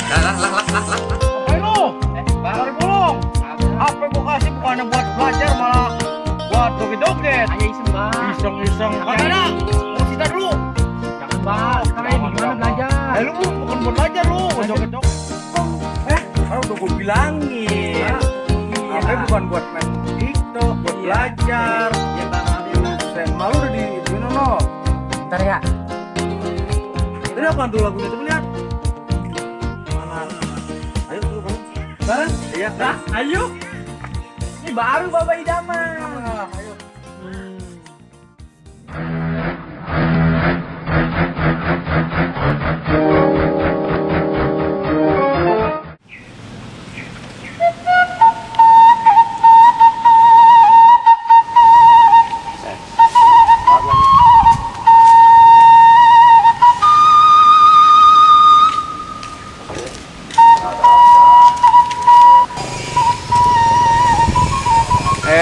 Ngapain lu? Tarik bolong. Apa gua kasih bukannya buat belajar malah buat joget-joget. Hanya iseng bang. Iseng-iseng. Mana? Mau cerita dulu. Jangan bang. Sekarang ini gimana belajar? Lu bukan buat belajar lu, buat joget-joget. Kan udah gua bilangin. Apa bukan buat main TikTok, buat belajar. Iya bang. Malu udah di Nono. Bentar ya. Tadi apaan tuh lagunya tuh lihat? Mana? Ayo dulu bang. Sekarang? Iya. Nah, ayo. Ini baru Bapak Idaman. Ayo.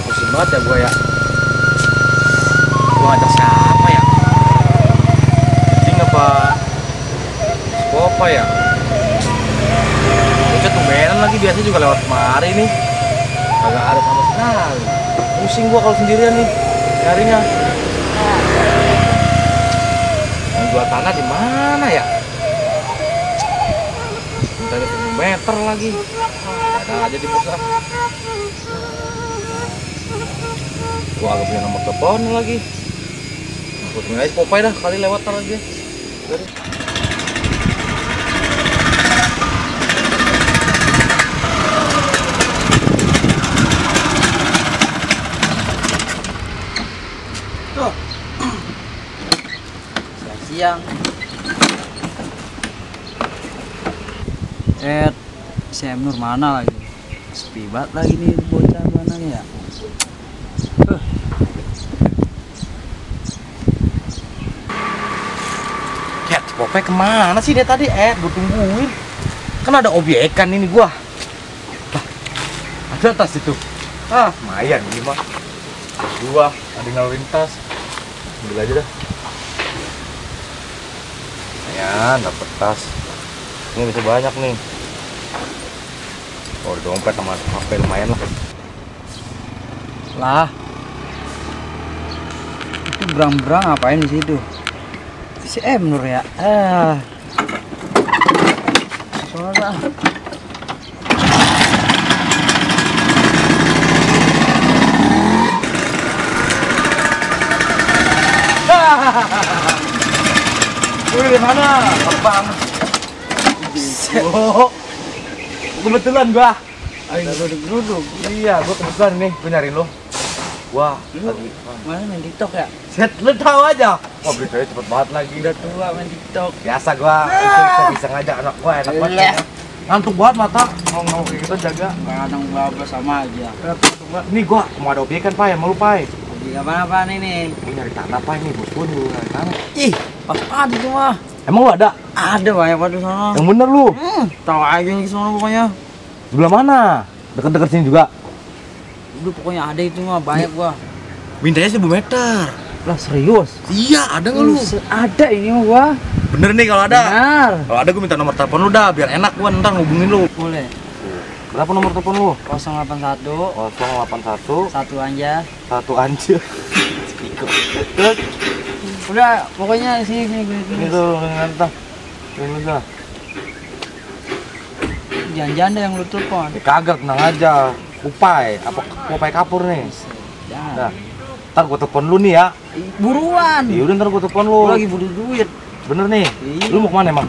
Pusing banget ya gue ya. Gue ngajak siapa ya? Ini apa? Siapa ya? Ucet tumbenan lagi, biasanya juga lewat kemari nih. Kagak ada sama sekali. Pusing gue kalau sendirian nih nyarinya. Yang jual tanah di mana ya? Dari 1 meter lagi. Ada aja di pusat. Gua agak punya nomor telepon lagi. Gua tungguin aja Popeye dah, kali lewat tar aja. Dari. Tuh. Siang. Si Nur mana lagi? Sepi banget lagi nih bocah mana ya? Popeye kemana sih dia tadi? Gue tungguin. Kan ada obyekan ini gua. Lah, ada tas itu. Lumayan ini mah. Gua ada ngalurin tas. Ambil aja dah. Lumayan dapet tas. Ini bisa banyak nih. Oh, dompet sama HP lumayan lah. Lah. Itu berang-berang ngapain di situ? Si Nur ya. Soalnya Wih, mana? Bang. Kebetulan gua. Ayo duduk. Iya, gua kebetulan nih, gua nyariin lo. Wah, lagi mana main TikTok ya? set lu tahu aja. Wah, beritanya cepet banget lagi. Udah tua main TikTok. Biasa gua itu bisa ngajak anak gua enak banget. Ngantuk banget mata. Ngomong kayak gitu jaga. Kadang bablas sama aja. Nih gua mau ada objek kan, Pak, sama lu, Pak. Di apa-apa ini? Gua nyari tanah, Pak, ini bos gua dulu nyari tanah. Ih, pas itu mah. Emang lu ada? Ada banyak pada sana. Yang bener lu. Tahu aja di sana pokoknya. Sebelah mana? Deket-deket sini juga. Udah pokoknya ada itu mah banyak gua. Mintanya 1.000 meter. Lah serius? Iya, ada nggak lu? Ada ini mah gua. Bener nih kalau ada. Benar. Kalau ada gua minta nomor telepon lu dah, biar enak gua ntar ngubungin lu. Boleh. Berapa nomor telepon lu? 081 081 1 aja. 1 anjir. Terus Udah, pokoknya sini ini tuh ngantah. Ini dah. Jangan-jangan ada yang lu telepon. Kagak, tenang aja. Popeye, apa Popeye kapur nih? Jangan. Nah, ntar gua telepon lu nih ya. Buruan. Iya udah ntar gua telepon lu. Gua lagi butuh duit. Bener nih. Iya. Lu mau kemana emang?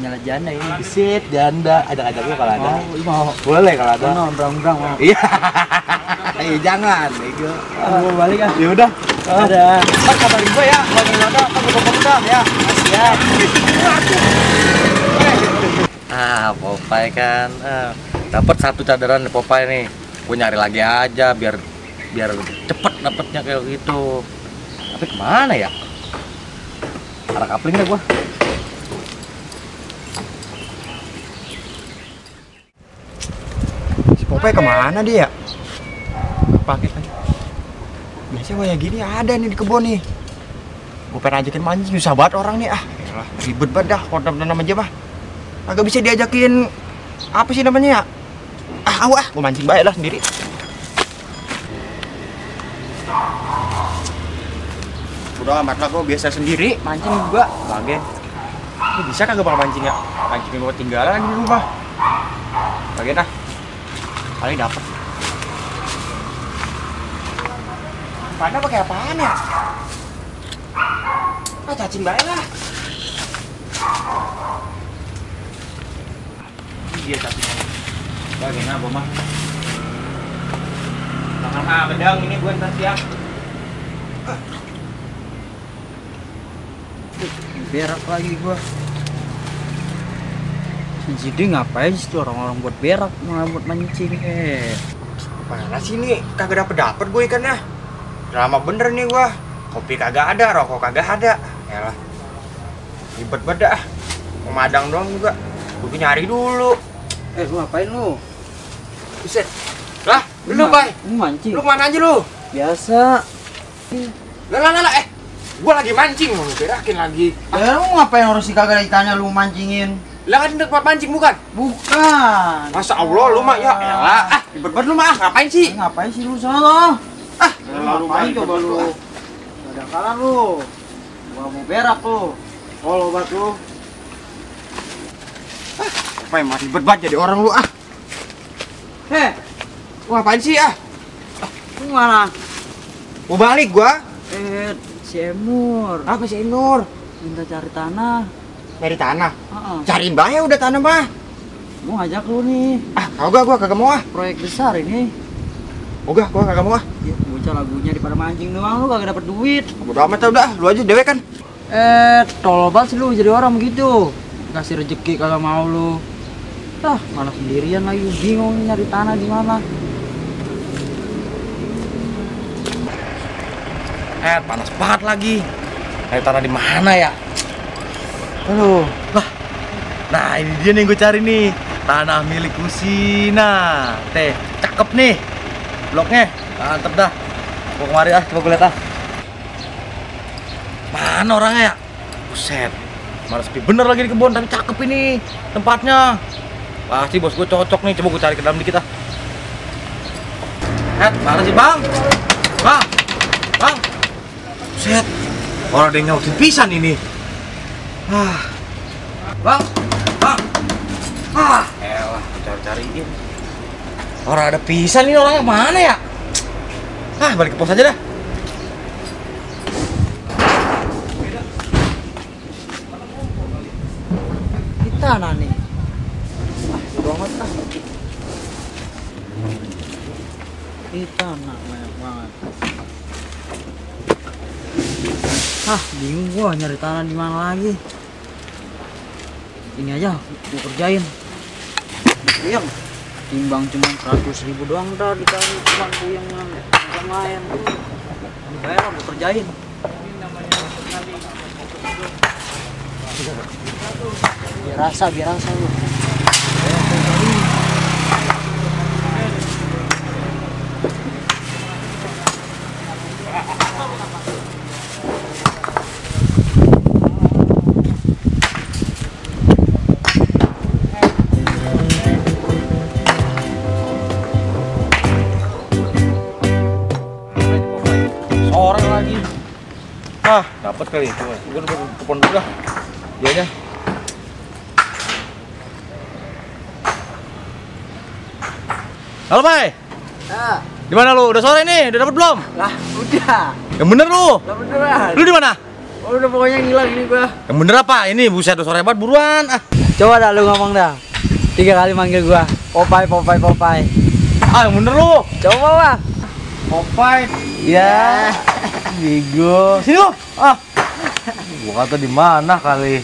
Nyala janda ini. Bisit, janda, ajak-ajak gua kalau ada. Mau. Boleh kalau ada. Mau berang-berang mau. Iya. Jangan, bego. Gua balik ah. Ya udah. Ada. Ntar kabarin gua ya, kalau ada, ntar gua telepon lu dah ya. Siap. Popeye kan. Dapat 1 cadaran Popeye nih. Gue nyari lagi aja biar cepet dapetnya kayak gitu. Tapi kemana ya? Arah kapling deh gue. Si Popeye kemana dia? Pakai kan? Biasanya kayak gini ada nih di kebun nih. Gue pengen ajakin mancing, susah banget orang nih ah. Yalah, ribet banget dah, koordinat aja bah. Agak bisa diajakin apa sih namanya ya? Gua mancing baik lah sendiri. Udah amat lah, gua biasa sendiri mancing juga. Bagian. Ini bisa kagak bang mancing ya? Mancingin gua tinggalan di rumah. Bagian ah. Paling dapet. Pada pakai apaan ya? Cacing baik lah. Iya cacing. Bagian apa mah? Tangan gedang ini gue ntar siang. Berak lagi gua. Jadi ngapain sih tuh orang-orang buat berak malah buat mancing? Mana sih nih? Kagak dapet gue ikannya. Lama bener nih gua. Kopi kagak ada, rokok kagak ada. Yalah. Ribet banget dah. Mau madang doang juga. Gue nyari dulu. Lu ngapain lu? Buset. Lah, lu Bay. Lu mancing. Lu mana aja lu? Biasa. Lah. Gua lagi mancing, mau berakin lagi. Ya lu ngapain harus kagak ditanya lu mancingin? Lah kan tempat mancing bukan? Bukan. Masa Allah lu mah ya elah. Ribet banget lu mah. Ngapain sih? Ngapain sih lu sana? Lu Ngapain coba lu? Gak ada kalah lu. Gua mau berak lu. Kalau obat lu. Apa yang ribet banget jadi orang lu ah. Lu ngapain sih ah? Lu mana? Mau balik gua. Si Emur. Apa sih Nur? Minta cari tanah. Dari tanah. Heeh. Cariin bahaya udah tanah mah. Gua ngajak lu nih. Kagak gua kagak mau ah. Proyek besar ini. Gua kagak mau ah. Ya, bocah lagunya daripada mancing doang lu kagak dapet duit. Bodo amat udah, lu aja dewek kan. Tolol banget sih lu jadi orang begitu. Kasih rezeki kagak mau lu. Malah sendirian lagi bingung nyari tanah di mana. Panas banget lagi. Nyari tanah di mana ya? Halo. Lah. Nah, ini dia nih gue cari nih. Tanah milik Kusina. Cakep nih. Bloknya. Mantep dah. Gua kemari coba gue lihat ah. Mana orangnya ya? Buset. Malah sepi bener lagi di kebun, tapi cakep ini tempatnya. Pasti bos gue cocok nih. Coba gue cari ke dalam dikit ah. Mana sih bang? Bang. Buset. Orang ada yang nyautin pisan ini. Bang. Elah, cari-cariin. Orang ada pisan ini, orangnya mana ya? Balik ke pos aja dah. Di tanah nih. Bodo amat ah. Di tanah banyak banget. Bingung gua nyari tanah di mana lagi. Ini aja gua kerjain. Puyeng. Timbang cuma 100.000 doang dah dikali cuma puyeng yang lain. Bayar gua kerjain. Biar rasa lu. Sore lagi. Dapat kali itu. Gue udah telepon dulu dah. Dianya. Halo, Bay. Gimana lu? Udah sore nih? Udah dapat belum? Lah, udah. Yang bener lu. Lah beneran. Lu di mana? Udah pokoknya ngilang ini gua. Yang bener apa? Ini buset udah sore banget buruan. Coba dah lu ngomong dah. 3 kali manggil gua. Popeye. Yang bener lu. Coba lah. Popeye. Ya. Bego. Sini lu. Gua kata di mana kali.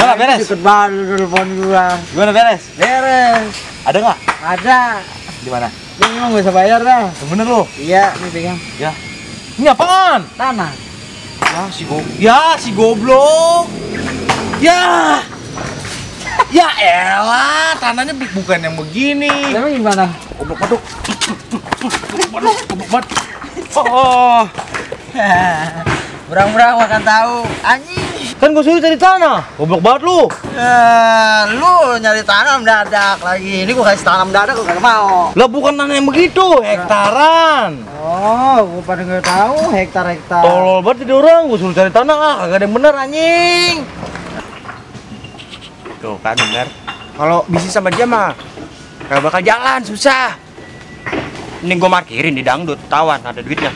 Udah beres. Deket banget telepon gua. Gimana beres? Beres. Ada nggak? Ada. Di mana? Lu memang gak bisa bayar dah. Yang bener lu. Iya, ini pegang. Ya. Ini apaan? Tanah. Si goblok. Ya. Ya elah, tanahnya bukan yang begini. Emang gimana? Goblok banget. Goblok banget. Oh. Berang-berang makan tahu. Anjing. Kan gue suruh cari tanah. Goblok banget lu. Lu nyari tanah mendadak lagi. Ini gua kasih tanah mendadak lu kagak mau. Lah bukan tanah yang begitu, hektaran. Oh, gua pada nggak tahu hektar-hektar. Tolol banget jadi orang, gue suruh cari tanah kagak ada yang bener anjing. Tuh kan bener. Kalau bisnis sama dia mah gak bakal jalan, susah. Ini gue markirin di dangdut, tawan ada duitnya.